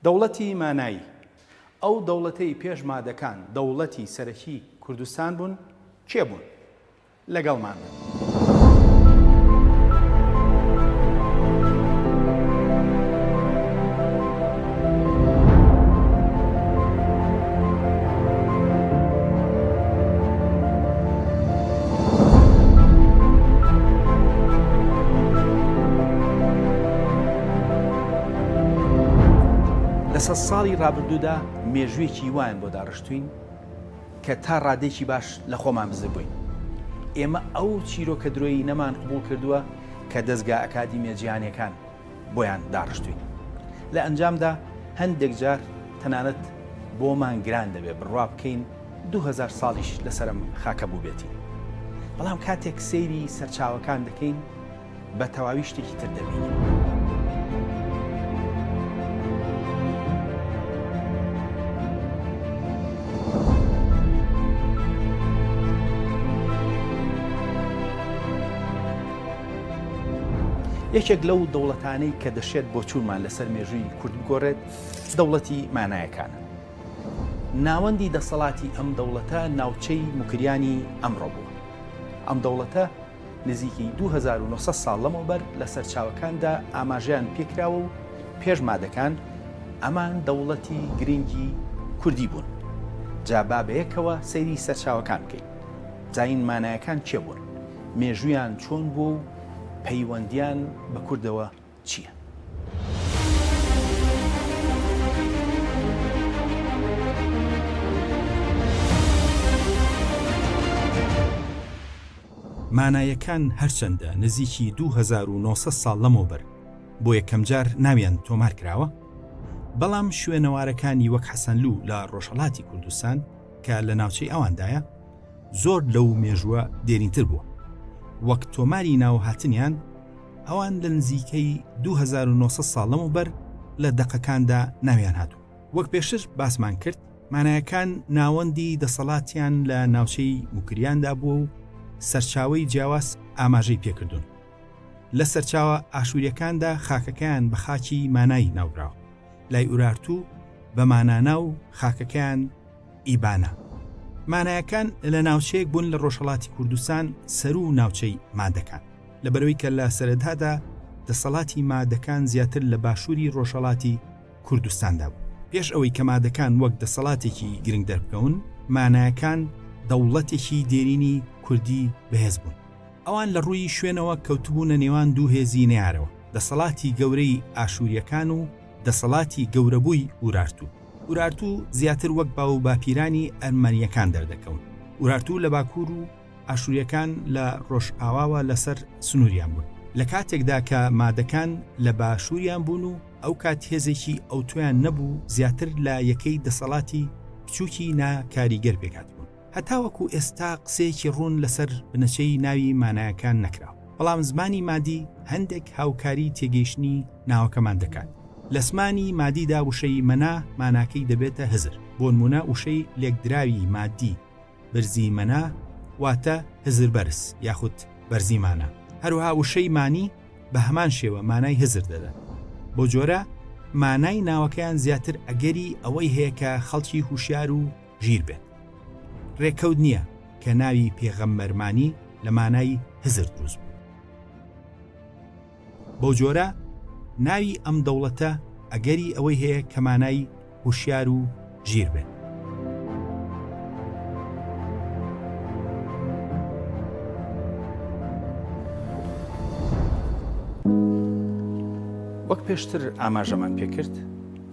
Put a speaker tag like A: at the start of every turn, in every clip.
A: دەوڵەتی مانایی، ئەو دەوڵەتەی پێش مادەکان دەوڵەتی سەرەکی کوردستان بوون، کێ بوون؟ لەگەڵمان بن. لە سەد ساڵی ڕابردوودا مێژوویەکی وایان بۆ داڕشتووین کە تا ڕادەیەکی باش لە خۆمان بزر بووین. ئێمە ئەو چیرۆکە درۆیینەمان قبوڵ کردووە کە دەزگا ئەکادیمیە جیهانیەکان بۆیان داڕشتووین. لە ئەنجامدا هەندێک جار تەنانەت بۆمان گران دەبێت بڕوا بکەین 2000 ساڵیش لەسەر ئەم خاکە بووبێتین. بەڵام کاتێک سەیری سەرچاوەکان دەکەین بە تەواوی شتێکی تر دەبینین. یەکێک لەو دەوڵەتانەی کە دەشێت بۆچوونمان لەسەر مێژووی کورد بگۆڕێت، دەوڵەتی مانایەکانە. ناوەندی دەسەڵاتی ئەم دەوڵەتە ناوچەی موکریانی ئەمڕۆ بووە. ئەم دەوڵەتە نزیکەی 2900 ساڵ لەمەوبەر لە سەرچاوەکاندا ئاماژەیان پێکراوە و پێش مادەکان ئەمان دەوڵەتی گرنگی کوردی بوون. جا با بەیەکەوە سەیری سەرچاوەکان بکەین. زانین مانایەکان کێ بوون؟ مێژوویان چۆن بووە و پەیوەندیان بە کوردەوە چییە؟
B: مانایەکان هەرچەندە نزیکی 2900 ساڵ لەمەوبەر بۆ یەکەمجار ناویان تۆمار کراوە، بەڵام شوێنەوارەکانی وەک حەسەنلوو لە ڕۆژهەڵاتی کوردستان کە لە ناوچەی ئەواندایە، زۆر لەو مێژووە دێرینتر بووە. وەک تۆماری ناو هاتنیان، ئەوان لە نزیکەی 2900 ساڵ لەمەوبەر لە دەقەکاندا ناویان هاتووە. وەک پێشتر باسمان کرد، مانایەکان ناوەندی دەسەڵاتیان لە ناوچەی موکریاندا بووە و سەرچاوەی جیاواز ئاماژەی پێکردوون. لە سەرچاوە ئاشوورییەکاندا خاکەکەیان بە خاکی مانای ناوبراوە. لای ئورارتوو بە مانانا و خاکەکەیان ئیبانە. مانایەکان لە ناوچەیەک بوون لە ڕۆژهەڵاتی کوردستان سەروو ناوچەی مادەکان. لەبەرئەوەی کە لە سەرەتادا دەسەڵاتی مادەکان زیاتر لە باشووری ڕۆژهەڵاتی کوردستاندا بوو. پێش ئەوەی کە مادەکان وەک دەسەڵاتێکی گرنگ دەربکەون، مانایەکان دەوڵەتێکی دێرینی کوردی بەهێز بوون. ئەوان لە ڕووی شوێنەوە کەوتبوونە نێوان دوو هێزی نەیارەوە، دەسەڵاتی گەورەی ئاشوورییەکان و دەسەڵاتی گەورەبووی ئورارتوو. ئورارتوو زیاتر وەک باووباپیرانی ئەرمەنییەکان دەردەکەون. ئورارتوو لە باکوور و ئاشوورییەکان لە ڕۆژئاواوە لەسەر سنووریان بوون. لە کاتێکدا کە مادەکان لە باشووریان بوون و ئەوکات هێزێکی ئەوتۆیان نەبوو زیاتر لە یەکەی دەسەڵاتی بچووکی نا کاریگەر پێکهاتبوون. هەتاوەکو ئێستا قسەیەکی ڕوون لەسەر بنەچەی ناوی مانایەکان نەکراوە، بەڵام زمانی مادی هەندێک هاوکاری تێگەیشتنی ناوەکەمان دەکات. لە زمانی مادیدا وشەی مەنا ماناکەی دەبێتە هزر، بۆنموونە وشەی لێکدراوی مادی برزی مەنا واتە هزر بەرز یاخود بەرزی مانا. هەروەها وشەی مانی بە هەمان شێوە مانای هزر دەدات. بەو جۆرە مانای ناوەکەیان زیاتر ئەگەری ئەوەی هەیە کە خەڵکی هوشیار و ژیر بێت. ڕێکەوت نییە کە ناوی پێغەمبەرمانی لە مانای هزر دروست بوو. بەو جۆرە ناوی ئەم دەوڵەتە ئەگەری ئەوەی هەیە کە مانای هوشیار و ژیر بێت.
A: وەک پێشتر ئاماژەمان پێکرد،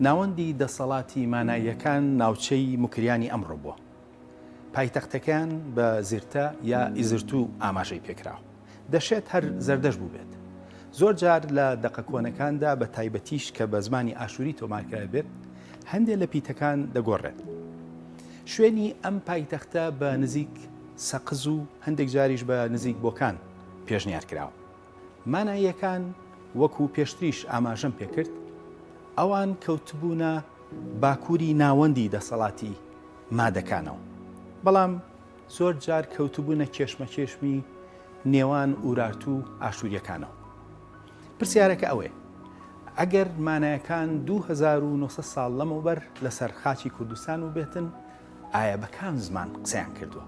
A: ناوەندی دەسەڵاتی ماناییەکان ناوچەی موکریانی ئەمڕۆ بووە. پایتەختەکەیان بە زیرتە یا ئیزرتو ئاماژەی پێکراوە. دەشێت هەر زەردەشت بووبێت. زۆر جار لە دەقە کۆنەکاندا بە تایبەتیش کە بە زمانی ئاشووری تۆمارکرابێت، هەندێ لە پیتەکان دەگۆڕێن. شوێنی ئەم پایتەختە بە نزیک سەقز و هەندێک جاریش بە نزیک بۆکان پێشنیار کراوە. ماناییەکان وەکو پێشتریش ئاماژەم پێکرد، ئەوان کەوتبوونە باکووری ناوەندی دەسەڵاتی مادەکانەوە، بەڵام زۆر جار کەوتبوونە کێشمەکێشمی نێوان ئورارتو و ئاشوورییەکانەوە. پرسیارەکە ئەوەیە، ئەگەر مانایەکان 2900 ساڵ لەمەوبەر لەسەر خاکی کوردستان بووبێتن، ئایا بە کام زمان قسەیان کردووە؟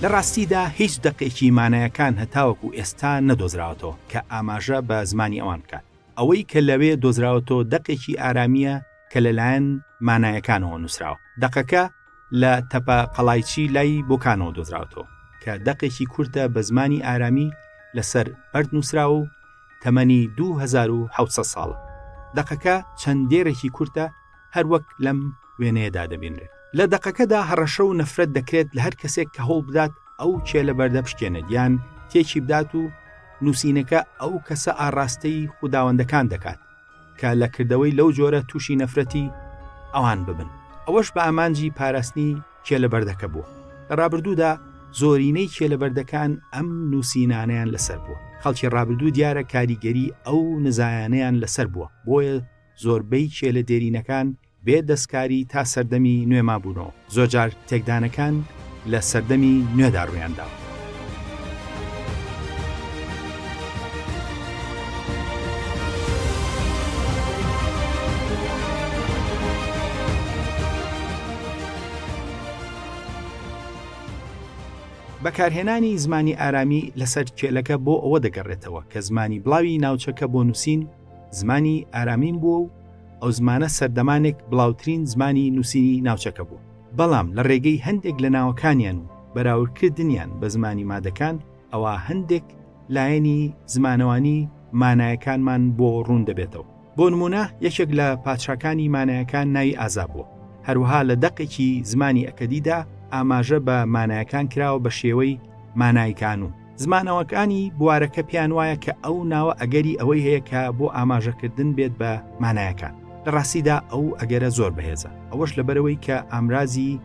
B: لە ڕاستیدا هیچ دەقێکی مانایەکان هەتاوەکو ئێستا نەدۆزراوەتەوە کە ئاماژە بە زمانی ئەوان بکات. ئەوەی کە لەوێ دۆزراوەتەوە دەقێکی ئارامییە کە لەلایەن مانایەکانەوە نووسراوە. دەقەکە لە تەپە قەڵایچی لای بۆکانەوە دۆزراوەتەوە کە دەقێکی کورتە بە زمانی ئارامی لەسەر بەرد نووسراوە و تەمەنی 2700 ساڵە. دەقەکە چەند دێڕێکی کورتە هەر وەک لەم وێنەیەدا دەبینرێت. لە دەقەکەدا هەڕەشە و نەفرەت دەکرێت لە هەر کەسێک کە هەوڵ بدات ئەو کێلە بەردە بشکێنێت یان تێکی بدات و نووسینەکە ئەو کەسە ئاڕاستەی خوداوەندەکان دەکات کە لە کردەوەی لەو جۆرە تووشی نەفرەتی ئەوان ببن، ئەوەش بە ئامانجی پاراستنی کێلە بەردەکە بووە. لە ڕابردوودا زۆرینەی کێلە بەردەکان ئەم نووسینانەیان لەسەر بووە. خەڵکی ڕابردوو دیارە کاریگەری ئەو نزایانەیان لەسەر بووە، بۆیە زۆربەی کێلە دێرینەکان بێ دەستکاری تا سەردەمی نوێ مابوونەوە، زۆرجار تێکدانەکان لە سەردەمی نوێدا ڕوویانداوە. بەکارهێنانی زمانی ئارامی لەسەر کێلەکە بۆ ئەوە دەگەڕێتەوە کە زمانی بڵاوی ناوچەکە بۆ نووسین زمانی ئارامین بووە و ئەو زمانە سەردەمانێک بڵاوترین زمانی نووسینی ناوچەکە بوو، بەڵام لە ڕێگەی هەندێک لە ناوەکانیان و بەراوردکردنیان بە زمانی مادەکان ئەوا هەندێک لایەنی زمانەوانی مانایەکانمان بۆ ڕوون دەبێتەوە. بۆ نموونە یەکێک لە پادشاکانی مانایەکان ناوی ئازا بووە. هەروەها لە دەقێکی زمانی ئەکەدیدا ئاماژە بە مانایەکان کراوە بە شێوەی مانایکانو. زمانەوەکانی بوارەکە پێیان وایە کە ئەو ناوە ئەگەری ئەوەی هەیە کە بۆ ئاماژەکردن بێت بە مانایەکان. لە ڕاستیدا ئەو ئەگەرە زۆر بەهێزە، ئەوەش لەبەرئەوەی کە ئامرازی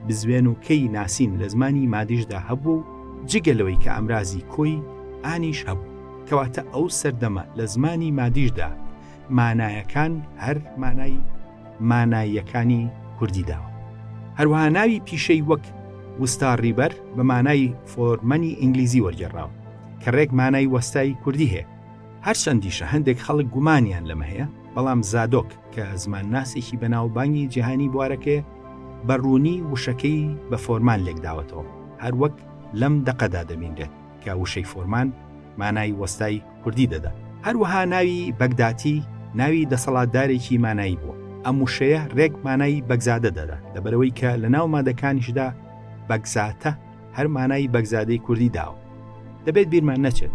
B: بزوێن و کەی ناسین لە زمانی مادیشدا هەبووە و جگە لەوەی کە ئامرازی کۆی ئانیش هەبوو. کەواتە ئەو سەردەمە لە زمانی مادیشدا مانایەکان هەر مانای ماناییەکانی کوردی داوە. هەروەها ناوی پیشەی وەک وستا ڕیبەر بە مانای فۆرمەنی ئینگلیزی وەرگێڕراوە کە ڕێک مانای وەستای کوردی هەیە. هەرچەندیشە هەندێک خەڵک گومانیان لەمە هەیە، بەڵام زادۆک کە زمانناسێکی بەناوبانگی جیهانی بوارەکەیە، بە ڕوونی وشەکەی بە فۆرمان لێکداوەتەوە، هەروەک لەم دەقەدا دەبینرێت کە وشەی فۆرمان مانای وەستای کوردی دەدا. هەروەها ناوی بەگداتی ناوی دەسەڵاتدارێکی مانایی بووە. ئەم وشەیە رێک مانای بەگزادە دەدات، لەبەرئەوەی کە لەناو مادەکانیشدا بەگزاتە هەر مانای بەگزادەی کوردی داوە. دەبێت بیرمان نەچێت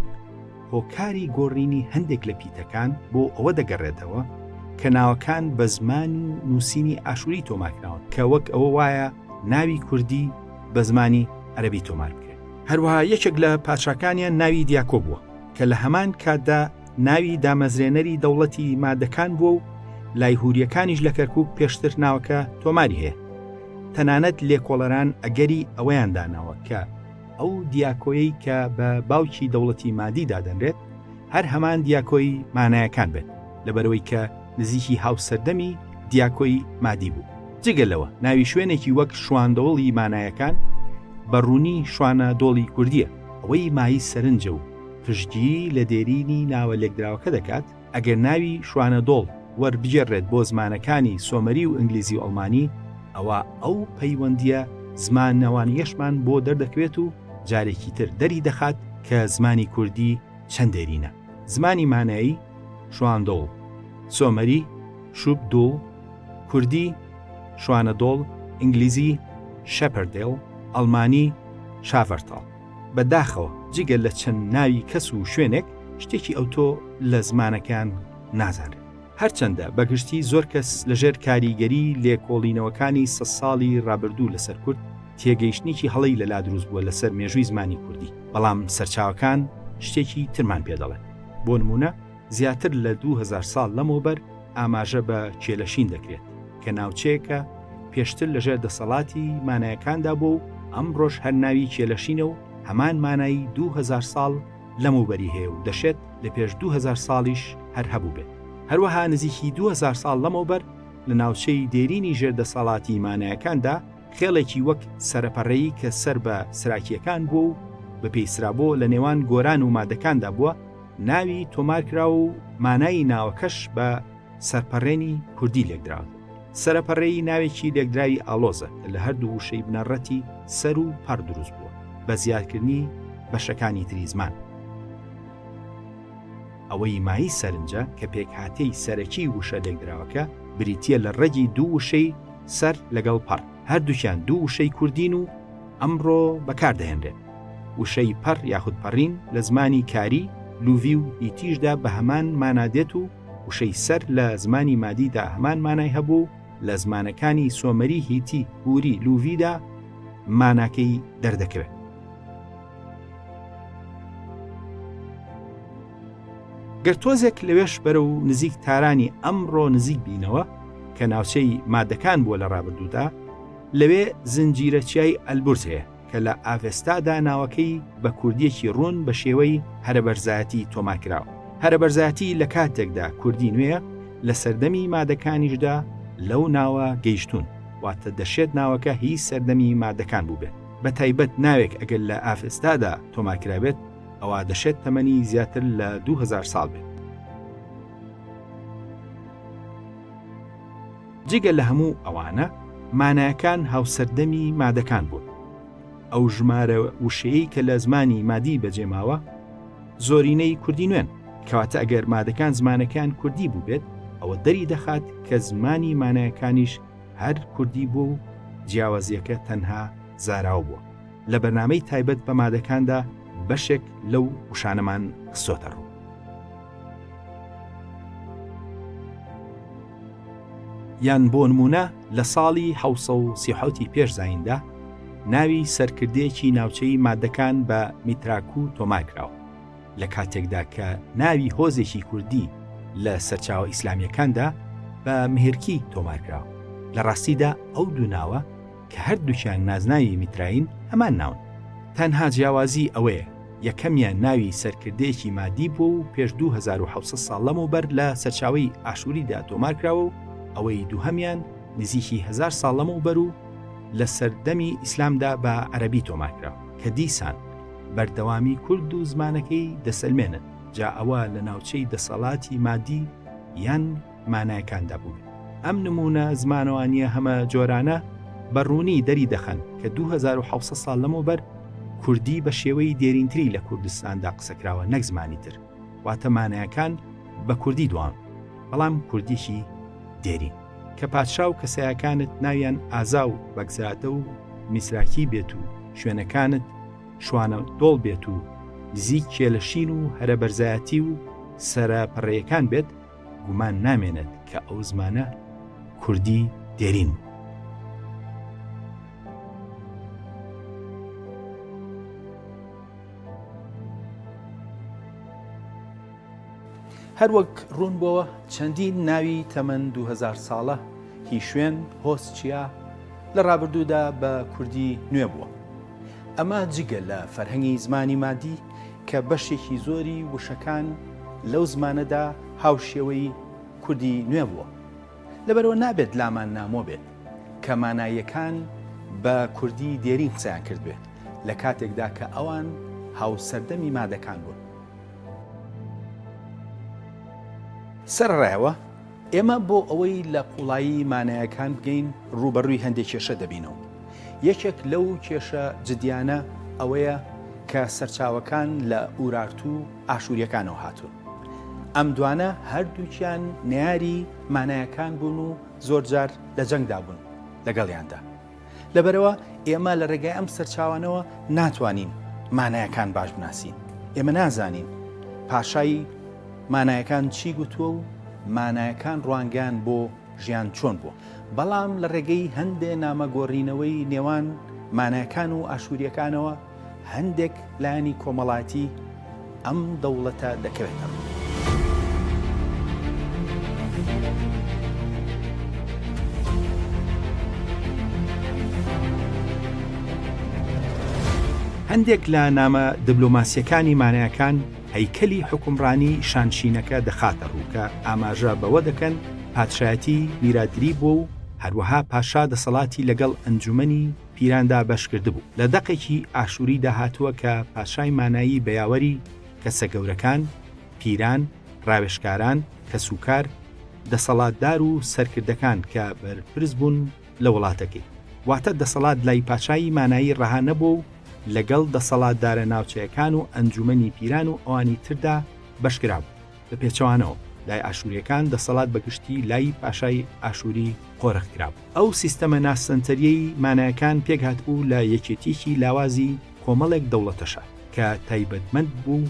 B: هۆکاری گۆڕینی هەندێک لە پیتەکان بۆ ئەوە دەگەڕێتەوە کە ناوەکان بە زمان و نووسینی ئاشووری تۆمارکراون کە وەک ئەوە وایە ناوی کوردی بە زمانی عەرەبی تۆمار بکرێت. هەروەها یەکێک لە پادشاکانیان ناوی دیاکۆ بووە کە لە هەمان کاتدا ناوی دامەزرێنەری دەوڵەتی مادەکان بووە و لای هوریەکانیش لە کەرکوک پێشتر ناوەکە تۆماری هەیە. تەنانەت لێکۆڵەران ئەگەری ئەوەیان داناوە کە ئەو دیاکۆیەی کە بە باوکی دەوڵەتی مادی دادەنرێت هەر هەمان دیاکۆی مانایەکان بێت لەبەرئەوەی کە نزیکی هاوسەردەمی دیاکۆی مادی بوو. جگە لەوە ناوی شوێنێکی وەک شواندەوڵی مانایەکان بە ڕوونی شوانە دۆڵی کوردییە. ئەوەی مایەی سەرنجە و پشتگیری لە دێرینی ناوە لێکدراوەکە دەکات، ئەگەر ناوی شوانە دۆڵ وەربگێڕرێت بۆ زمانەکانی سۆمەری و ئینگلیزی و ئەڵمانی، ئەوا ئەو پەیوەندییە زمانەوانییەشمان بۆ دەردەکەوێت و جارێکی تر دەری دەخات کە زمانی کوردی چەند دێرینە. زمانی مانایی، شواندۆڵ، سۆمەری، شوب دوڵ، کوردی، شوانەدۆڵ، ئینگلیزی، Shepherdale، ئەڵمانی، Schafertal. بە داخەوە جگە لە چەند ناوی کەس و شوێنێک شتێکی ئەوتۆ لە زمانەکەیان نازانرێت. هەرچەندە بە گشتی زۆر کەس لە ژێر کاریگەری لێکۆڵینەوەکانی سەدساڵی ڕابردوو لەسەر کورد تێگەیشتنێکی هەڵەی لەلا دروست بووە لەسەر مێژووی زمانی کوردی، بەڵام سەرچاوەکان شتێکی ترمان پێ دەڵێن. بۆ نموونە زیاتر لە 2000 ساڵ لەمەوبەر ئاماژە بە کێلەشین دەکرێت کە ناوچەیەکە پێشتر لەژێر دەسەڵاتی مانایەکاندا بووە و ئەمڕۆش هەر ناوی کێلەشینە و هەمان مانای 2000 ساڵ لەمەوبەری هەیە و دەشێت لە پێش 2000 ساڵیش هەر هەبووبێت. هەروەها نزیکی 2000 ساڵ لەمەوبەر. لە ناوچەی دێرینی ژێر دەسەڵاتی مانایەکاندا خێڵێکی وەک سەرەپەڕەیی کە سەر بە سراکییەکان بووە و بەپێی سرابۆ لە نێوان گۆران و مادەکاندا بووە، ناوی تۆمار کراوە و مانای ناوەکەش بە سەرپەڕێنی کوردی لێکدراوەتەوە. سەرەپەڕێی ناوێکی لێکدراوی ئاڵۆزە کە لە هەردوو وشەی بنەڕەتی سەر و پەڕ دروست بووە بە زیادکردنی بەشەکانی تری زمان. ئەوەی مایەی سەرنجە کە پێکهاتەی سەرەکی وشە لێکدراوەکە بریتییە لە ڕەگی دوو وشەی سەر لەگەڵ پەڕ، هەردووکیان دوو وشەی کوردین و ئەمڕۆ بەکار دەهێنرێن. وشەی پەڕ یاخود پەڕین لە زمانی کاری، لوڤی و هیتیشدا بە هەمان مانا دێت و وشەی سەر لە زمانی مادیدا هەمان مانای هەبوو و لە زمانەکانی سۆمەری، هیتی، هوری، لوڤیدا ماناکەی دەردەکەوێت. گەر تۆزێک لەوێش بەرەو نزیک تارانی ئەمڕۆ نزیک بینەوە کە ناوچەی مادەکان بووە لە ڕابردوودا، لەوێ زنجیرە چیای ئەلبورز هەیە کە لە ئاڤێستادا ناوەکەی بە کوردییەکی ڕوون بە شێوەی هەرەبەرزایەتی تۆمار کراوە. هەرەبەرزایەتی لە کاتێکدا کوردی نوێیە، لە سەردەمی مادەکانیشدا لەو ناوە گەیشتوون، واتە دەشێت ناوەکە هی سەردەمی مادەکان بووبێت. بە تایبەت ناوێک ئەگەر لە ئاڤێستادا تۆمار کرابێت، ئەوا دەشێت تەمەنی زیاتر لە 2000 ساڵ بێت. جگە لە هەموو ئەوانە، مانایەکان هاوسەردەمی مادەکان بوون. ئەو ژمارە وشەیەی کە لە زمانی مادی بەجێماوە، زۆرینەی کوردی نوێن. کەواتە ئەگەر مادەکان زمانەکەیان کوردی بووبێت، ئەوە دەری دەخات کە زمانی مانایەکانیش هەر کوردی بووە و جیاوازییەکە تەنها زاراوە بووە. لە بەرنامەی تایبەت بە مادەکاندا بەشێک لەو وشانەمان خستۆتە ڕوو. یان بۆ نموونە لە ساڵی 737 ی پێش زاییندا ناوی سەرکردەیەکی ناوچەی مادەکان بە میتراکو تۆمار کراوە، لە کاتێکدا کە ناوی هۆزێکی کوردی لە سەرچاوە ئیسلامییەکاندا بە مهرکی تۆمار کراوە. لە ڕاستیدا ئەو دوو ناوە کە هەردووکیان نازناوی میتراین هەمان ناون. تەنها جیاوازی ئەوەیە یەکەمیان ناوی سەرکردەیەکی مادی بووە و پێش 2700 ساڵ لەمەوبەر لە سەرچاوەی ئاشووریدا تۆمار کراوە و ئەوەی دووهەمیان نزیکی هەزار ساڵ لەمەوبەر و لە سەردەمی ئیسلامدا بە عەرەبی تۆمار کراوە کە دیسان بەردەوامی کورد و زمانەکەی دەسەلمێنن جا ئەوە لە ناوچەی دەسەڵاتی مادی یان مانایەکاندا بووبێت. ئەم نموونە زمانەوانییە هەمە جۆرانە بە ڕوونی دەری دەخەن کە 2700 ساڵ لەمەوبەر کوردی بە شێوەی دێرینتری لە کوردستاندا قسە کراوە نەک زمانی تر، واتە مانایەکان بە کوردی دوان، بەڵام کوردیی دێرین. کە پادشا و کەسایەکانت ناویان ئازا و بەگزادە و میسراکی بێت و شوێنەکانت شوانە دۆڵ بێت و نزیک کێلەشین و هەرەبەرزایەتی و سەرە پەڕەیەکان بێت، گومان نامێنێت کە ئەو زمانە کوردی دێرین بوو.
A: هەر وەک ڕوون بۆوە چەندین ناوی تەمەن 2000 ساڵە هی شوێن، هۆز، چیا لە ڕابردوودا بە کوردی نوێ بووە. ئەمە جگە لە فەرهەنگی زمانی مادی کە بەشێکی زۆری وشەکان لەو زمانەدا هاوشێوەی کوردی نوێ بووە. لەبەرئەوە نابێت لامان نامۆ بێت کە ماناییەکان بە کوردی دێرین قسەیان کردبێ لە کاتێکدا کە ئەوان هاوسەردەمی مادەکان بوون. سەرەڕای ئەوە، ئێمە بۆ ئەوەی لە قووڵایی مانایەکان بگەین ڕووبەڕووی هەندێک کێشە دەبینەوە. یەکێک لەو کێشە جدیانە ئەوەیە کە سەرچاوەکان لە ئورارتو و ئاشوورییەکانەوە هاتوون. ئەم دوانە هەردووکیان نەیاری مانایەکان بوون و زۆرجار لە جەنگدا بوون لەگەڵیاندا. لەبەرئەوە ئێمە لە ڕێگای ئەم سەرچاوانەوە ناتوانین مانایەکان باش بناسین. ئێمە نازانین پاشای مانایەکان چی گوتووە و مانایەکان ڕوانگەیان بۆ ژیان چۆن بووە. بەڵام لە ڕێگەی هەندێ نامە گۆڕینەوەی نێوان مانایەکان و ئاشوورییەکانەوە هەندێک لایەنی کۆمەڵایەتی ئەم دەوڵەتە دەکەوێتە ڕوو.
B: هەندێک لە نامە دبلۆماسییەکانی مانایەکان هەیکەلی حوکمڕانی شانشینەکە دەخاتە ڕوو کە ئاماژە بەوە دەکەن. پادشایەتی میراتگری بووە و هەروەها پاشا دەسەڵاتی لەگەڵ ئەنجومەنی پیراندا بەشکردبوو. لە دەقێکی ئاشووریدا هاتووە کە پاشای مانایی بە یاوەری کەسە گەورەکان، پیران، ڕاوێژکاران، کەسوکار، دەسەڵاتدار و سەرکردەکان کە بەرپرس بوون لە وڵاتەکەی. واتە دەسەڵات لای پاشای مانایی ڕەها نەبووە و لەگەڵ دەسەڵاتدارە ناوچەیەکان و ئەنجومەنی پیران و ئەوانی تردا بەشکرابوو. بە پێچەوانەوە، لای ئاشوورییەکان دەسەڵات بە گشتی لای پاشای ئاشووری قۆرخ کرابوو. ئەو سیستەمە ناسەنتەرییەی مانایەکان پێکهاتبوو لە یەکێتییەکی لاوازی کۆمەڵێک دەوڵەتەشار، کە تایبەتمەند بوو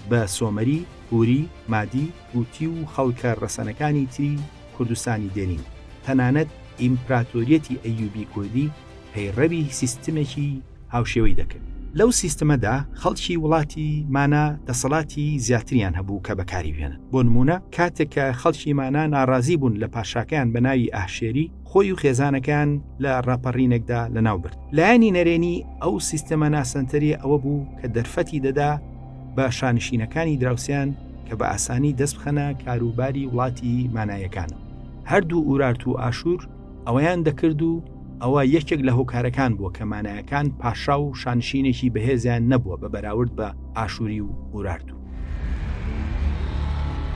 B: بە سۆمەری، هوری، مادی، گوتی و خەڵکە ڕەسەنەکانی تری کوردستانی دێرین، تەنانەت ئیمپراتۆریەتی ئەیوبی کوردی پەیڕەوی سیستمێکی هاوشێوەی دەکرد. لەو سیستمەدا خەڵکی وڵاتی مانا دەسەڵاتی زیاتریان هەبوو کە بەکاری بهێنن. بۆ نموونە کاتێک کە خەڵکی مانا ناڕازی بوون لە پاشاکەیان بە ناوی ئاهشێری، خۆی و خێزانەکەیان لە ڕاپەڕینێکدا لەناو برد. لایەنی نەرێنی ئەو سیستەمە ناسەنتەرییە ئەوە بوو کە دەرفەتی دەدا بە شانشینەکانی دراوسێیان کە بە ئاسانی دەست بخەنە کاروباری وڵاتی مانایەکانەوە. هەردوو ئورارتو و ئاشوور ئەوەیان دەکرد و ئەوە یەکێک لە هۆکارەکان بووە کە مانایەکان پاشا و شانشینێکی بەهێزیان نەبووە بە بەراورد بە ئاشووری و ئورارتو.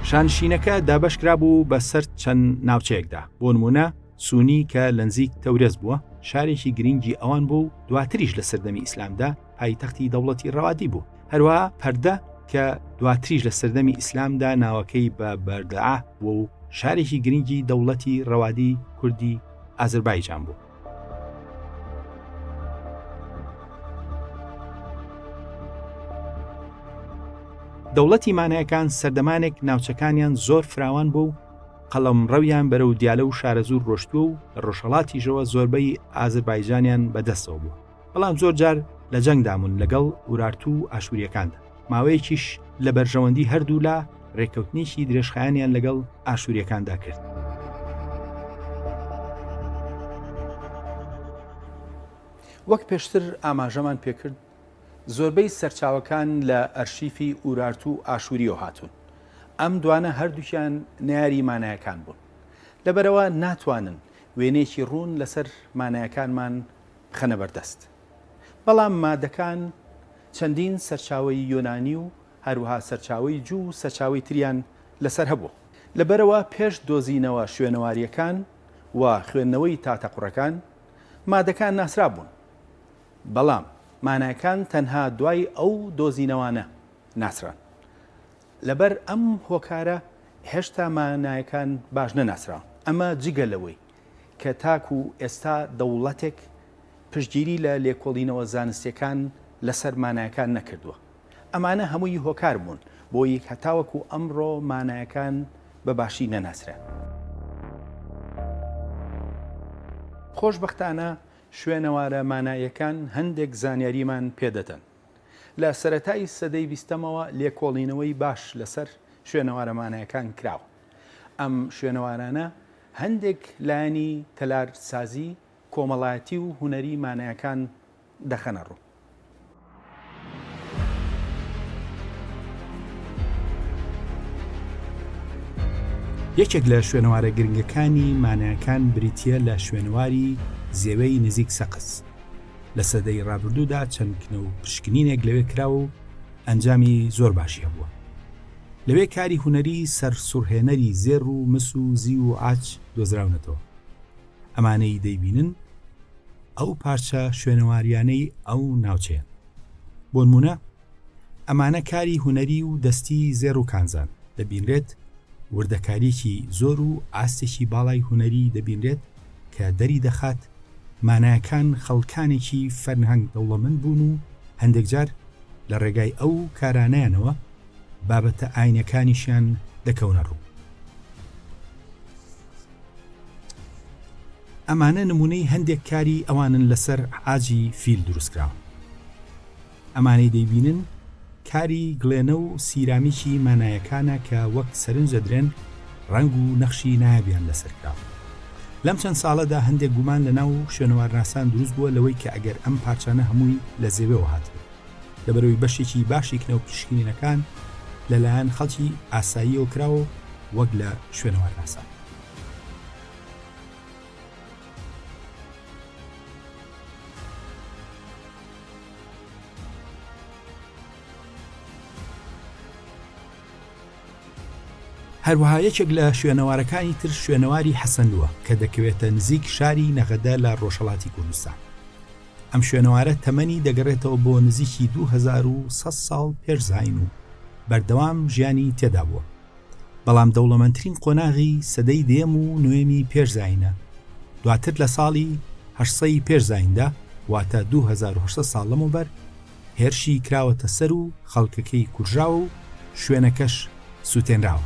B: شانشینەکە دابەشکرابوو بە سەر چەند ناوچەیەکدا، بۆ نموونە سونی کە لەنزیک تەورێز بووە، شارێکی گرنگی ئەوان بوو و دواتریش لە سەردەمی ئیسلامدا پایتەختی دەوڵەتی ڕەوادی بوو. هەروەها پەردە کە دواتریش لە سەردەمی ئیسلامدا ناوەکەی بە بەردەعە بووە و شارێکی گرنگی دەوڵەتی ڕەوادی کوردی ئازربایجان بوو. دەوڵەتی مانایەکان سەردەمانێک ناوچەکانیان زۆر فراوان بوو و قەڵەمڕەویان بەرەو دیالە و شارەزوور ڕۆشتووە و لە ڕۆژهەڵاتیشەوە زۆربەی ئازربایجانیان بەدەستەوە بووە. بەڵام زۆر جار لە جەنگدا بوون لەگەڵ ئورارتو و ئاشوورییەکاندا، ماوەیەکیش لە بەرژەوەندی هەردوولا رێککەوتنێکی درێژخایەنیان لەگەڵ ئاشوورییەکاندا کرد.
A: وەک پێشتر ئاماژەمان پێکرد، زۆربەی سەرچاوەکان لە ئەرشیفی ئورارتو و ئاشوورییەوە هاتوون. ئەم دوانە هەردووکیان نەیاری مانایەکان بوون. لەبەرئەوە ناتوانن وێنەیەکی ڕوون لەسەر مانایەکانمان بخەنە بەردەست. بەڵام مادەکان چەندین سەرچاوەی یۆنانی و هەروەها سەرچاوەی جوو و سەرچاوەی تریان لەسەر هەبوو. لەبەرئەوە پێش دۆزینەوە شوێنەوارییەکان و خوێندنەوەی تاتەقوڕەکان، مادەکان ناسرابوون. بەڵام ماناکان تەنها دوای ئەو دۆزینەوانە ناسران. لەبەر ئەم هۆکارە هێشتا مانایەکان باش نەناسراون. ئەمە جگە لەوەی کە تاکو ئێستا دەوڵەتێک پشتگیری لە لێکۆڵینەوە زانستیەکان لەسەر مانایەکان نەکردووە. ئەمانە هەمووی هۆکار بوون بۆی هەتاوەکو ئەمڕۆ مانایەکان بە باشی نەناسرێن. خۆشبەختانە شوێنەوارە ماناییەکان هەندێک زانیاریمان پێدەدەن. لە سەرەتای سەدەی بیستەمەوە لێکۆڵینەوەی باش لەسەر شوێنەوارە مانایەکان کراوە. ئەم شوێنەوارانە هەندێک لایەنی تەلارسازی، کۆمەڵایەتی و هونەری مانایەکان دەخەنە ڕوو.
B: یەکێک لە شوێنەوارە گرنگەکانی مانایەکان بریتییە لە شوێنەواری زێوێی نزیک سەقز. لە سەدەی ڕابردوودا چەند کنە و پشکنینێک لەوێ کراوە و ئەنجامی زۆر باشی هەبووە. لەوێ کاری هونەری سەرسوڕهێنەری زێڕ و مس و زیو و عاج دۆزراونەتەوە. ئەمانەی دەیبینن ئەو پارچە شوێنەواریانەی ئەو ناوچەیەن. بۆنمونە ئەمانە کاری هونەری و دەستی زێڕ و کانزان، دەبینرێت وردەکارییەکی زۆر و ئاستێکی باڵای هونەری دەبینرێت کە دەری دەخات مانایەکان خەڵکانێکی فەرهەنگ دەوڵەمەند بوون و هەندێکجار لە ڕێگای ئەو کارانەیانەوە بابەتە ئاینەکانیشیان دەکەونە ڕوو. ئەمانە نمونەی هەندێک کاری ئەوانن لەسەر عاجی فیل دروستکراون. ئەمانەی دەیبینن کاری گڵێنە و سیرامیکی مانایەکانە کە وەک سەرنج دەدرێن ڕەنگ و نەخشی نایابیان لەسەر کراوە. لەم چەند ساڵەدا هەندێک گومان لە ناو شوێنەوارناسان دروست بووە لەوەی کە ئەگەر ئەم پارچانە هەمووی لە زێوێوە هاتبن لەبەرئەوەی بەشێکی باشی کنە و پشکنینەکان لەلایەن خەڵکی ئاساییەوە کراوە وەک لە شوێنەوارناسان. هەروەها یەکێک لە شوێنەوارەکانی تر شوێنەواری حەسەنلووە کە دەکەوێتە نزیک شاری نەغەدە لە ڕۆژهەڵاتی کوردستان. ئەم شوێنەوارە تەمەنی دەگەڕێتەوە بۆ نزیکی 2100 ساڵ پێش زایین و بەردەوام ژیانی تێدا بووە. بەڵام دەوڵەمەندترین قۆناغی سەدەی دەیەم و نۆیەمی پێش زایینە، دواتر لە ساڵی 800 پێش زاییندا واتە 2800 ساڵ لەمەوبەر هێرشی کراوەتە سەر و خەڵکەکەی کوژراوە و شوێنەکەش سووتێنراوە.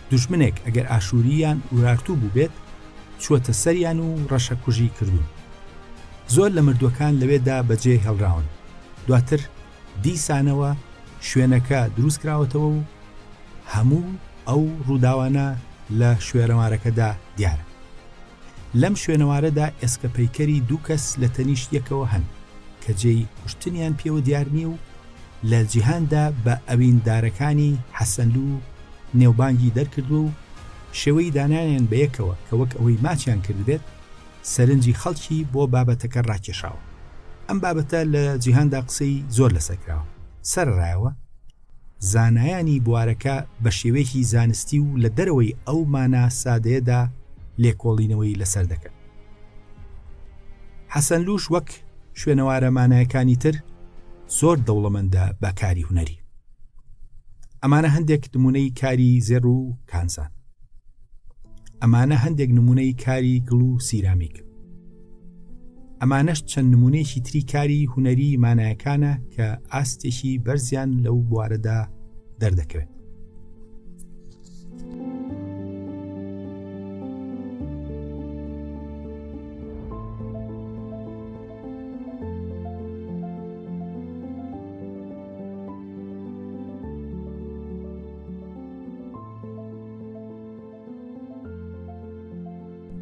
B: دوژمنێک ئەگەر ئاشووری یان ئورارتوو بووبێت چووەتە سەریان و ڕەشەکوژی کردوون. زۆر لە مردووەکان لەوێدا بەجێ هێڵراون. دواتر دیسانەوە شوێنەکە دروست کراوەتەوە و هەموو ئەو ڕووداوانە لە شوێنەوارەکەدا دیارە. لەم شوێنەوارەدا ئێسکە پەیکەری دوو کەس لە تەنیشت یەکەوە هەن کە جێی کوشتنیان پێوە دیار نییە و لە جیهاندا بە ئەویندارەکانی حەسەنلوو نێوبانگی دەرکردووە و شێوەی دانانیان بە یەکەوە کە وەک ئەوەی ماچیان کردبێت سەرنجی خەڵکی بۆ بابەتەکە ڕاکێشاوە. ئەم بابەتە لە جیهاندا قسەی زۆر لەسەر کراوە. سەرەڕایەوە، زانایانی بوارەکە بە شێوەیەکی زانستی و لە دەرەوەی ئەو مانا سادەیەدا لێکۆڵینەوەی لەسەر دەکەن. حەسەنلووش وەک شوێنەوارە مانایەکانی تر زۆر دەوڵەمەندە بە کاری هونەری. ئەمانە هەندێک نموونەی کاری زێڕ و کانزان. ئەمانە هەندێک نموونەی کاری گڵ و سیرامیک. ئەمانەش چەند نموونەیەکی تری کاری هونەری مانایەکانە کە ئاستێکی بەرزیان لەو بوارەدا دەردەکەوێت.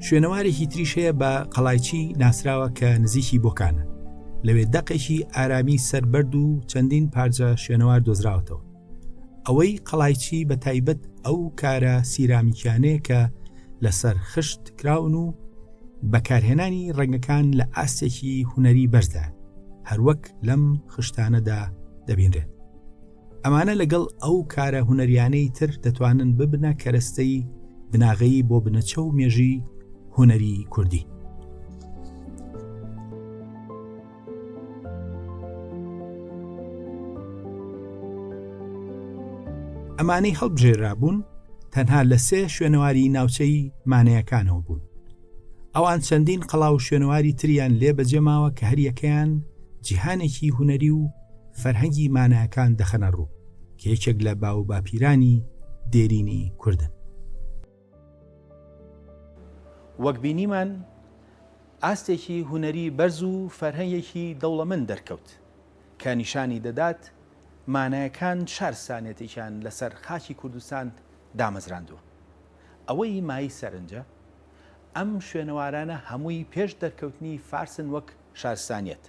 B: شوێنەوارێکی تریش هەیە بە قەڵایچی ناسراوە کە نزیکی بۆکانە لەوێ دەقێکی ئارامی سەر بەرد و چەندین پارچە شوێنەوار دۆزراوەتەوە ئەوەی قەڵایچی بە تایبەت ئەو کارە سیرامیکیانەیە کە لەسەر خشت کراون و بەکارهێنانی ڕەنگەکان لە ئاستێکی هونەری بەرزدا هەروەک لەم خشتانەدا دەبینرێت ئەمانە لەگەڵ ئەو کارە هونەریانەی تر دەتوانن ببنە کەرەستەی بناغەیی بۆ بنەچە و مێژووی هونەری کوردی. ئەمانەی هەڵبژێرابوون تەنها لە سێ شوێنەواری ناوچەی مانەیەکانەوە بوون. ئەوان چەندین قەڵا و شوێنەواری تریان لێ بەجێماوە کە هەریەکەیان جیهانێکی هونەری و فەرهەنگی ماناکان دەخەنە ڕوو کە یەکێک لە باووباپیرانی دێرینی کوردن.
A: وەک بینیمان ئاستێکی هونەری بەرز و فەرهەنگێکی دەوڵەمەند دەرکەوت کە نیشانی دەدات مانایەکان شارستانیەتێکیان لەسەر خاکی کوردستان دامەزراندووە. ئەوەی مایەی سەرنجە ئەم شوێنەوارانە هەمووی پێش دەرکەوتنی فارسن وەک شارستانیەت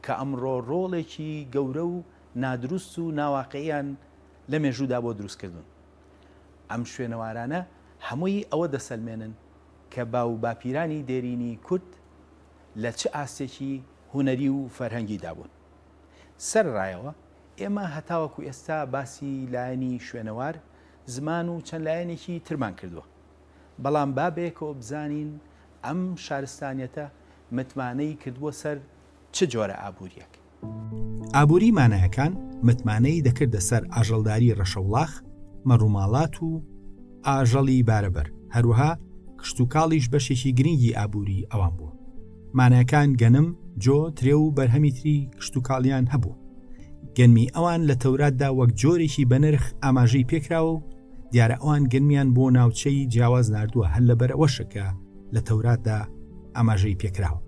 A: کە ئەمڕۆ ڕۆڵێکی گەورە و نادروست و ناواقعیان لە مێژوودا بۆ دروست کردوون. ئەم شوێنەوارانە هەمووی ئەوە دەسەلمێنن کە باووباپیرانی دێرینی کورد لە چ ئاستێکی هونەری و فەرهەنگیدا بوون. سەرەڕایەوە ئێمە هەتاوەکو ئێستا باسی لایەنی شوێنەوار، زمان و چەند لایەنێکی ترمان کردووە. بەڵام با بەیەکەوە بزانین ئەم شارستانیەتە متمانەی کردبووە سەر چ جۆرە ئابوورییەک؟
B: ئابووری مانایەکان متمانەی دەکردە سەر ئاژەڵداری ڕەشەوڵاخ، مەڕوماڵات و ئاژەڵی بارەبەر، هەروەها کشتوکاڵیش بەشێکی گرنگی ئابووری ئەوان بووە. مانایەکان گەنم، جۆ، ترێ و بەرهەمی تری کشتوکاڵیان هەبوو. گەنمی ئەوان لە تەوراتدا وەک جۆرێکی بەنرخ ئاماژەی پێکراوە و دیارە ئەوان گەنمیان بۆ ناوچەی جیاواز ناردووە هەر لەبەر ئەوەشە کە لە تەوراتدا ئاماژەی پێکراوە.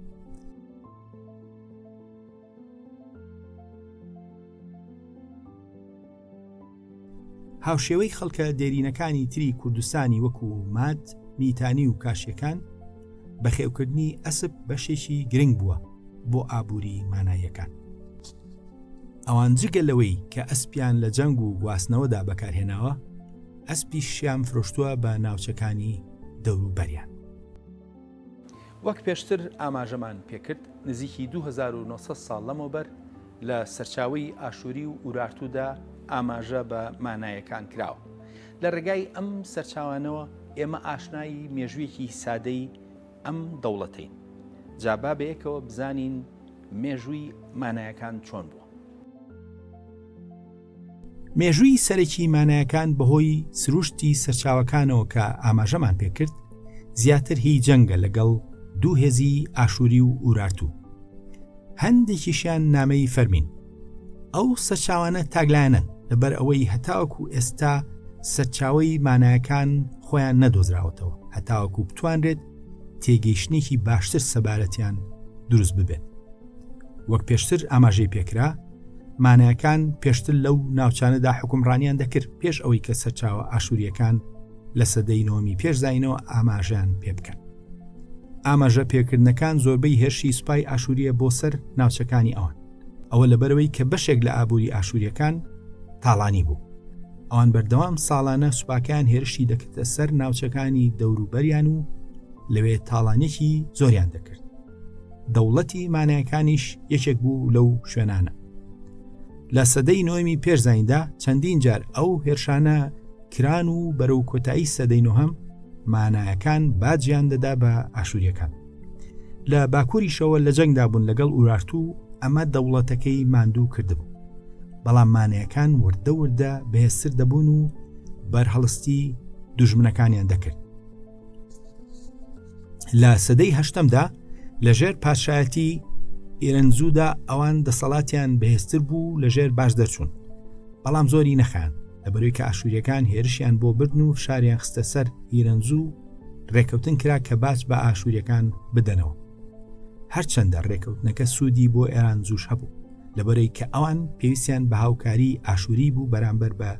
B: هاوشێوەی خەڵکە دێرینەکانی تری کوردستانی وەکو ماد، میتانی و کاشیەکان، بەخێوکردنی ئەسپ بەشێکی گرنگ بووە بۆ ئابووری ماناییەکان. ئەوان جگە لەوەی کە ئەسپیان لە جەنگ و گواستنەوەدا بەکارهێناوە، ئەسپیشیان فرۆشتووە بە ناوچەکانی دەوروبەریان.
A: وەک پێشتر ئاماژەمان پێکرد، نزیکی 2900 ساڵ لەمەوبەر لە سەرچاوەی ئاشووری و ئورارتوودا ئاماژە بە مانایەکان کراوە. لە ڕێگای ئەم سەرچاوانەوە ئێمە ئاشنای مێژوویەکی سادەی ئەم دەوڵەتەین. جا با بەیەکەوە بزانین مێژووی مانایەکان چۆن بووە.
B: مێژووی سەرەکی مانایەکان بەهۆی سروشتی سەرچاوەکانەوە کە ئاماژەمان پێکرد زیاتر هی جەنگە لەگەڵ دوو هێزی ئاشووری و ئورارتو هەندێکیشیان نامەی فەرمین ئەو سەرچاوانە تاگلایەنەن لەبەر ئەوەی هەتاوەکو ئێستا سەرچاوی مانایەکان خۆیان نەدۆزراوەتەوە هەتاوەکو بتوانرێت تێگەیشتنێکی باشتر سەبارەتیان دروست ببێت وەک پێشتر ئاماژەی پێکرا مانایەکان پێشتر لەو ناوچانەدا حکومڕانیان دەکرد پێش ئەوەی کە سەرچاوە ئاشووریەکان لە سەدەی نۆمی پێش زینەوە ئاماژەیان پێ بکەن ئاماژە پێکردنەکان زۆربەی هێرشی سوپای ئاشووریە بۆ سەر ناوچەکانی ئەوان ئەوە لەبەرەوەی کە بەشێک لە ئابووری ئاشووریەکان تاڵانی بوو ئەوان بەردەوام ساڵانە سوپاکەیان هێرشی دەکردە سەر ناوچەکانی دەوروبەریان و لەوێ تاڵانێکی زۆریان دەکرد دەوڵەتی مانایەکانیش یەکێک بوو لەو شوێنانە لە سەدەی نۆمی پێش زایندا چەندین جار ئەو هێرشانە کران و بەرەو کۆتایی سەدەی نۆهەم مانایەکان باجیان دەدا بە ئاشووریەکان لە باکووریشەوە لە جەنگدا بوون لەگەڵ ئورارتو ئەمە دەوڵەتەکەی ماندوو کردبوو بەڵام مانەیەکان وردە وردە بەهێزتر دەبوون و بەرهەڵستی دوژمنەکانیان دەکرد لە سەدەی هەشتەمدا لەژێر پادشایەتی ئیرنزوودا ئەوان دەسەڵاتیان بەهێزتر بوو لەژێر باش دەرچوون بەڵام زۆری نەخان لەبەرەوەی کە ئاشووریەکان هێرشیان بۆ بردن و فشاریان خستە سەر ئیرنزوو ڕێکەوتن کرا کە باج بە ئاشووریەکان بدەنەوە هەرچەندە ڕێکەوتنەکە سوودی بۆ ئێران زووش هەبوو لەبەرەی کە ئەوان پێویستیان بە هاوکاری ئاشووری بوو بەرامبەر بە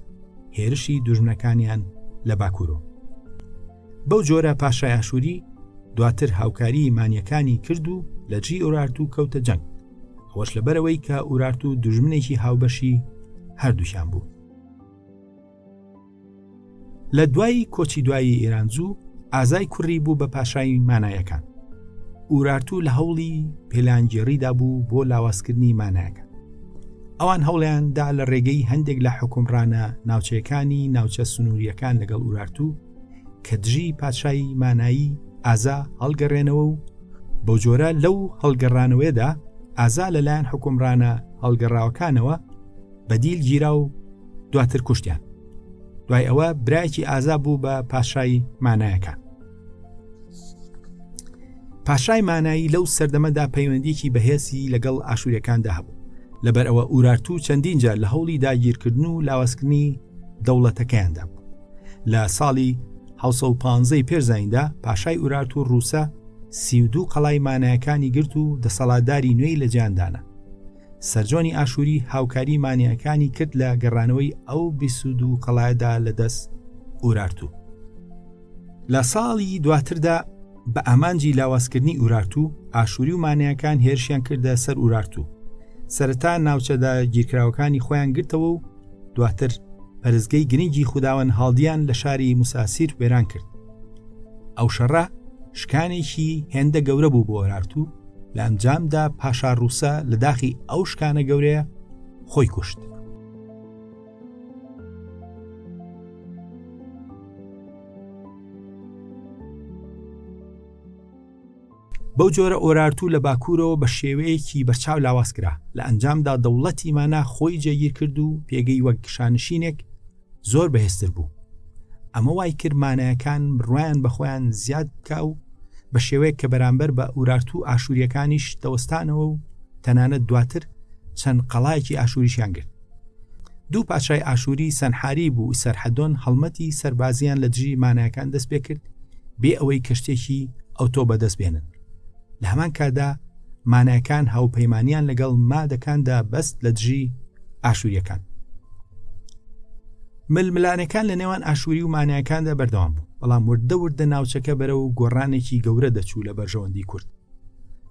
B: هێرشی دوژمنەکانیان لە باکوورۆ. بەو جۆرە پاشای ئاشووری دواتر هاوکاری مانیەکانی کرد و لە دژی ئورارتو کەوتە جەنگ. ئەوەش لەبەرئەوەی کە ئورارتو دوژمنێکی هاوبەشی هەردووکیان بوو. لە دوای کۆچی دوایی ئێرانجوو ئازای کوڕی بوو بە پاشای مانایەکان. ئورارتو لە هەوڵی پێلانگێڕیدا بوو بۆ لاوازکردنی مانایەکان. ئەوان هەوڵیان دا لە ڕێگەی هەندێک لە حوکمڕانە ناوچەیەکانی ناوچە سنوورییەکان لەگەڵ ئورارتو کە دژی پادشای مانایی ئازا هەڵگەڕێنەوە و بەو جۆرە لەو هەڵگەڕانەوەیەدا ئازا لەلایەن حوکمڕانە هەڵگەڕاوەکانەوە بەدیل گیرا و دواتر کوشتیان دوای ئەوە برایەکی ئازا بوو بە پاشای مانایەکان پاشای مانایی لەو سەردەمەدا پەیوەندیکی بەهێزی لەگەڵ ئاشووریەکاندا هەبوو لەبەر ئەوە ئورارتو چەندین جار لە هەوڵی داگیرکردن و لاوازکردنی دەوڵەتەکەیاندا بوو لە ساڵی 1950 پێش زایندا پاشای ئورارتو ڕووسە 32 قەڵای مانایەکانی گرت و دەسەڵاتداری نوێی لە جیاندانە سەرجۆنی ئاشووری هاوکاری مانیەکانی کرد لە گەڕانەوەی ئەو 22 قەڵایەدا لە دەست ئورارتو. لە ساڵی دواتردا بە ئامانجی لاوازکردنی ئورارتو، ئاشووری و مانیەکان هێرشیان کردە سەر ئورارتو. سەرەتا ناوچە داگیرکراوەکانی خۆیان گرتەوە و دواتر پەرستگەی گرنگی خوداوەند هاڵدیان لە شاری موساسیر وێران کرد. ئەو شەڕە شکانێکی هێندە گەورە بوو بۆ ئۆرارتو لە ئەنجامدا پاشا ڕووسە لە داخی ئەو شکانە گەورەیە خۆی کوشت. بەو جۆرە ئۆرارتو لە باکوورەوە بە شێوەیەکی بەرچاو لاواز کرا لە ئەنجامدا دەوڵەتی مانا خۆی جێگیر کرد و پێگەی وەک شانشینێک زۆر بەهێزتر بوو ئەمە وای کرد مانایەکان بڕوایان بە خۆیان زیاد بکە و بە شێوەیەک کە بەرامبەر بە ئورارتو و ئاشووریەکانیش دەوەستانەوە و تەنانەت دواتر چەند قەڵایەکی ئاشووریشیان گرت دوو پادشای ئاشووری سەنحاریب و ئیسەرحەدۆن هەڵمەتی سەربازیان لە دژی مانایەکان دەست پێ کرد بێ ئەوەی کە شتێکی ئەوتۆ بەدەست بێنن لە هەمان کاتدا مانایەکان هاوپەیمانیان لەگەڵ مادەکاندا بەست لە دژی ئاشووریەکان ململانەکان لە نێوان ئاشووری و مانایەکاندا بەردەوام بوو بەڵام وردە وردە ناوچەکە بەرەو گۆڕانێکی گەورە دەچوو لە بەرژەوەندی کورد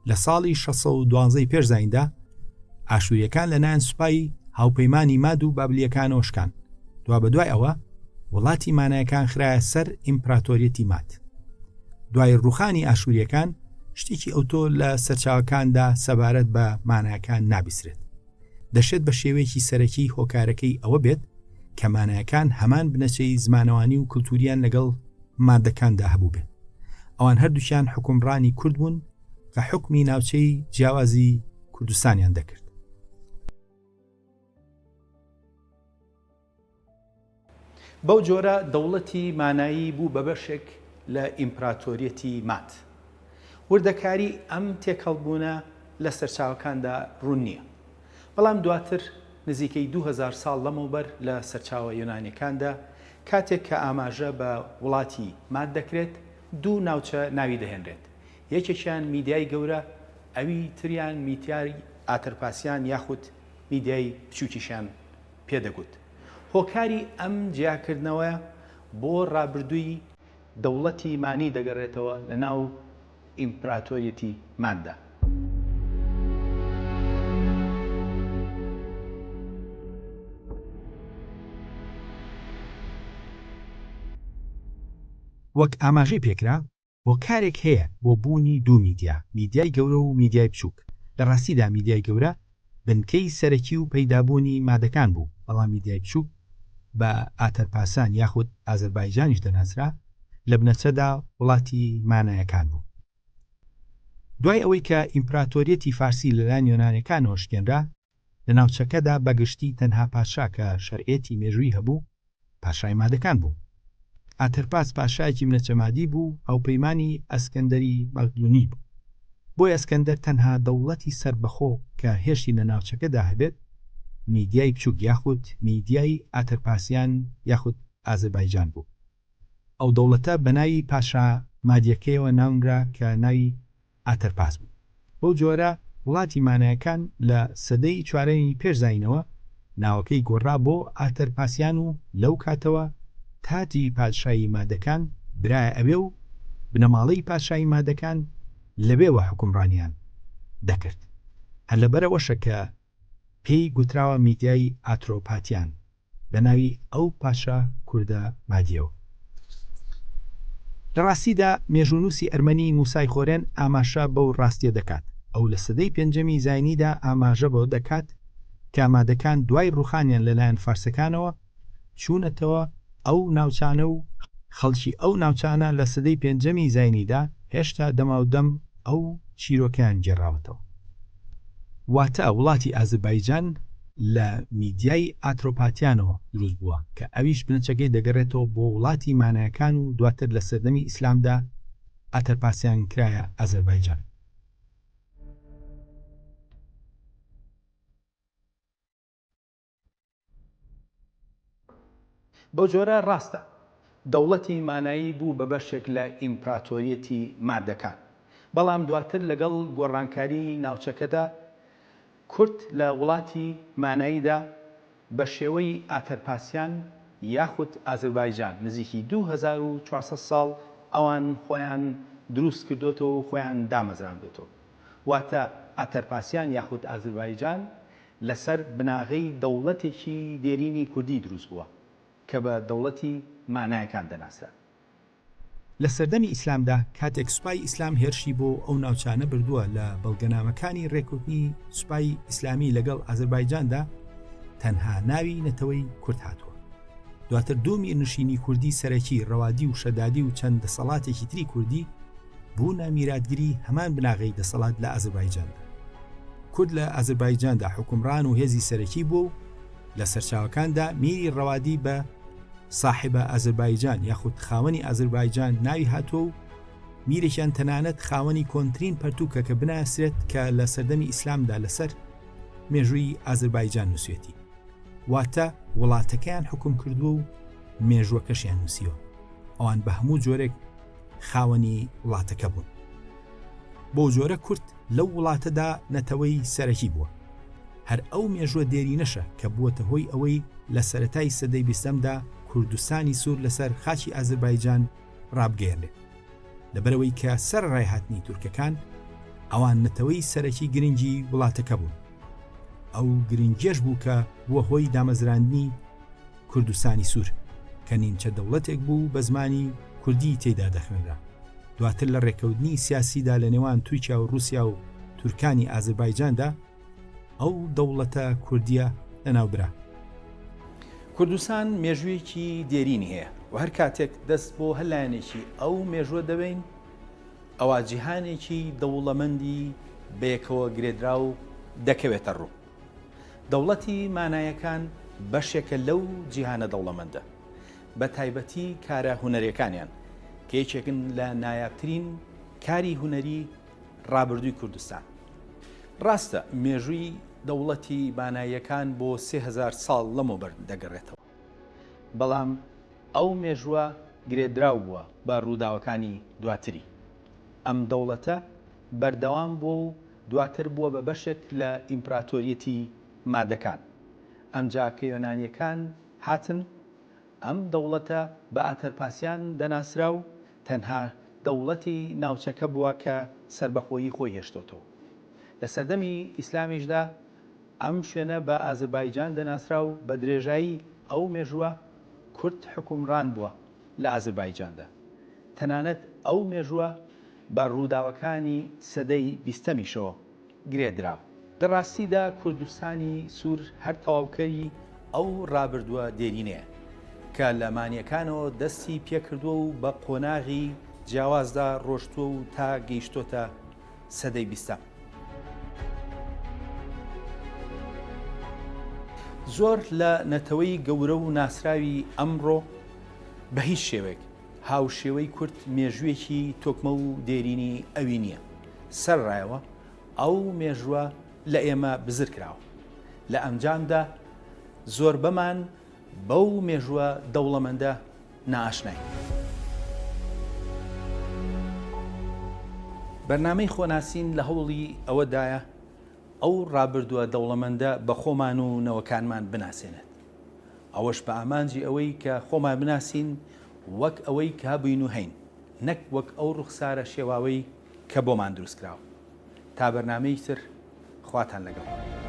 B: لە ساڵی 612 پێش زایندا ئاشووریەکان لەلایەن سوپای هاوپەیمانی ماد و بابلیەکانەوە شکان دوا بەدوای ئەوە وڵاتی مانایەکان خرایە سەر ئیمپراتۆریەتی ماد دوای ڕوخانی ئاشووریەکان شتێکی ئەوتۆ لە سەرچاوەکاندا سەبارەت بە ماناکان نابیسرێت دەشێت بە شێوەیەکی سەرەکی هۆکارەکەی ئەوە بێت کە مانایەکان هەمان بنەچەی زمانەوانی و کلتوریان لەگەڵ مادەکاندا هەبووبێت. ئەوان هەردووکیان حوکمڕانی کورد بوون کە حوکمی ناوچەی جیاوازی کوردستانیان دەکرد.
A: بەو جۆرە دەوڵەتی مانایی بوو بە بەشێک لە ئیمپراتۆریەتی ماد. وردەکاری ئەم تێکەڵبوونە لە سەرچاوەکاندا ڕوون نییە. بەڵام دواتر نزیکەی 2000 ساڵ لەمەوبەر لە سەرچاوە یۆنانیەکاندا کاتێک کە ئاماژە بە وڵاتی ماد دەکرێت دوو ناوچە ناوی دەهێنرێت یەکێکیان میدیای گەورە ئەوی تریان میتیای ئاتەرپاسیان یاخود میدیای بچووکیشیان پێ دەگوت. هۆکاری ئەم جیاکردنەوە بۆ ڕابردووی دەوڵەتی مانی دەگەڕێتەوە لە ناو ئیمپراتۆریەتی ماددا.
B: وەک ئاماژەی پێکرا، هۆکارێک هەیە بۆ بوونی دوو میدیا، میدیای گەورە و میدیای بچووک. لە ڕاستیدا میدیای گەورە بنکەی سەرەکی و پەیدابوونی مادەکان بوو، بەڵام میدیای بچووک بە ئاتەرپاسان یاخود ئازەربایجانیش دەناسرا، لە بنەچەدا وڵاتی مانایەکان بوو. دوای ئەوەی کە ئیمپراتۆریەتی فارسی لەلایەن یۆنانیەکانەوە شکێنرا، لە ناوچەکەدا بە گشتی تەنها پادشا کە شەرعیەتی مێژوویی هەبوو، پاشای مادەکان بوو. ئاتەرپاس پاشایەکی بنەچە مادی بوو، هاوپەیمانی ئەسکەندەری مەقدونی بوو. بۆیە ئەسکەندەر تەنها دەوڵەتی سەربەخۆ کە هێشتی لە ناوچەکەدا هەبێت، میدیای بچووک یاخود میدیای ئاتەرپاسیان یاخود ئازەربایجان بوو. ئەو دەوڵەتە بە ناوی پاشا مادیەکەیەوە ناونرا کە ناوی ئاتەرپاس بوو. بەو جۆرە وڵاتی مانایەکان لە سەدەی چوارەمی پێش زایینەوە ناوەکەی گۆڕا بۆ ئاتەرپاسیان و لەو کاتەوە تاجی پادشایی مادەکان برایە ئەوێ و بنەماڵەی پادشایی مادەکان لەوێوە حوکمڕانیان دەکرد. هەر لەبەرئەوەشە کە پێی گوتراوە میدیای ئاترۆپاتیان بە ناوی ئەو پاشا کوردە مادیەوە. لە ڕاستیدا مێژوونووسی ئەرمەنی موسای خۆرێن ئاماشە بەو ڕاستیە دەکات. ئەو لە سەدەی پێنجەمی زاینیدا ئاماژە بەوە دەکات کە مادەکان دوای ڕووخانیان لەلایەن فارسەکانەوە چوونەتەوە ئەو ناوچانە و خەڵکی ئەو ناوچانە لە سەدەی پێنجەمی زاینیدا هێشتا دەماودەم ئەو چیرۆکەیان گێڕاوەتەوە. واتە وڵاتی ئازربایجان لە میدیای ئاترۆپاتیانەوە دروست بووە کە ئەویش بنەچەکەی دەگەڕێتەوە بۆ وڵاتی مانایەکان و دواتر لە سەردەمی ئیسلامدا ئاتەرپاسیان کرایە ئازەربایجان.
A: بەو جۆرە ڕاستە دەوڵەتی مانایی بوو بە بەشێک لە ئیمپراتۆریەتی مادەکان، بەڵام دواتر لەگەڵ گۆڕانکاریی ناوچەکەدا کورد لە وڵاتی ماناییدا بە شێوەی ئاتەرپاسیان یاخود ئازربایجان نزیکی 2400 ساڵ ئەوان خۆیان دروست کردۆتەوە و خۆیان دامەزراندۆتەوە. واتە ئاتەرپاسیان یاخود ئازربایجان لەسەر بناغەی دەوڵەتێکی دێرینی کوردی دروست بووە کە بە دەوڵەتی مانایەکان دەناسرا.
B: لە سەردەمی ئیسلامدا کاتێک سوپای ئیسلام هێرشی بۆ ئەو ناوچانە بردووە لە بەڵگەنامەکانی ڕێککەوتنی سوپای ئیسلامی لەگەڵ ئازەربایجاندا تەنها ناوی نەتەوەی کورد هاتووە. دواتر دوو میرنشینی کوردی سەرەکی ڕەوادی و شەدادی و چەند دەسەڵاتێکی تری کوردی بوونە میراتگری هەمان بناغەی دەسەڵات لە ئازربایجاندا. کورد لە ئازربایجاندا حوکمڕان و هێزی سەرەکی بووە و لە سەرچاوەکاندا میری ڕەوادی بە ساحبە ئازربایجان یاخود خاوەنی ئازربایجان ناوی هاتووە و میرێکیان تەنانەت خاوەنی کۆنترین پەرتووکە کە بناسرێت کە لە سەردەمی ئیسلامدا لەسەر مێژووی ئازربایجان نووسێتی. واتە وڵاتەکەیان حکوم کردووە و مێژووەکەشیان نووسیوە ئەوان بە هەموو جۆرێک خاوەنی وڵاتەکە بوون بۆ جۆرە کورد لەو وڵاتەدا نەتەوەی سەرەکی بووە هەر ئەو مێژوە دێرینەشە کە بووەتە هۆی ئەوەی لە سەتای سەدەی بیستەمدا کوردستانی سوور لەسەر خاچی ئازربایجان ڕابگەیەنرێت لەبەرەوەی کە سەر ڕایهاتنی تورکەکان ئەوان نەتەوەی سەرەکی گرنگی وڵاتەکە بوون ئەو گرنگیەش بوو کە بووە هۆی دامەزراندنی کوردستانی سوور کە نیمچە دەوڵەتێک بوو بە زمانی کوردی تێدا دەخوێنرا دواتر لە ڕێککەوتنی سیاسیدا لە نێوان تورکیا و رووسیا و تورکانی ئازربایجاندا ئەو دەوڵەتە کوردیە لەناوبرا.
A: کوردستان مێژوویەکی دێرینی هەیە و هەر کاتێک دەست بۆ هەر لایەنێکی ئەو مێژووە دەبەین، ئەوا جیهانێکی دەوڵەمەندی بەیەکەوە گرێدراو دەکەوێتە ڕوو. دەوڵەتی مانایەکان بەشێکە لەو جیهانە دەوڵەمەندە، بە تایبەتی کارە هونەریەکانیان کە یەکێکن لە نایابترین کاری هونەری ڕابردووی کوردستان. ڕاستە مێژووی دەوڵەتی ماناییەکان بۆ 3000 ساڵ لەمەوبەر دەگەڕێتەوە، بەڵام ئەو مێژووە گرێدراو بووە بە ڕووداوەکانی دواتری. ئەم دەوڵەتە بەردەوام بووە و دواتر بووە بە بەشێک لە ئیمپراتۆریەتی مادەکان. ئەمجا کە یۆنانیەکان هاتن، ئەم دەوڵەتە بە ئاتەرپاسیان دەناسرا و تەنها دەوڵەتی ناوچەکە بووە کە سەربەخۆیی خۆی هێشتۆتەوە. لە سەردەمی ئیسلامیشدا ئەم شوێنە بە ئازربایجان دەناسرا و بە درێژایی ئەو مێژووە کورد حوکمڕان بووە لە ئازربایجاندا. تەنانەت ئەو مێژووە بە ڕووداوەکانی سەدەی بیستەمیشەوە گرێ دراوە. لە ڕاستیدا کوردستانی سوور هەر تەواوکەری ئەو ڕابردووە دێرینەیە کە لە مانییەکانەوە دەستی پێکردووە و بە قۆناغی جیاوازدا ڕۆشتووە و تا گەیشتۆتە سەدەی بیستەم. زۆر لە نەتەوەی گەورە و ناسراوی ئەمڕۆ بە هیچ شێوەیەک هاوشێوەی کورد مێژوویەکی تۆکمە و دێرینی ئەوی نییە. سەرڕایەوە ئەو مێژووە لە ئێمە بزر کراوە. لە ئەنجامدا زۆربەمان بەو مێژووە دەوڵەمەندە نائاشناین. بەرنامەی خۆناسین لە هەوڵی ئەوەدایە ئەو ڕابردووە دەوڵەمەندە بە خۆمان و نەوەکانمان بناسێنێت. ئەوەش بە ئامانجی ئەوەی کە خۆمان بناسین وەک ئەوەی کە هەبووین و هەین، نەک وەک ئەو ڕوخسارە شێواوەی کە بۆمان دروستکراوە. تا بەرنامەیەکی تر خواتان لەگەڵ.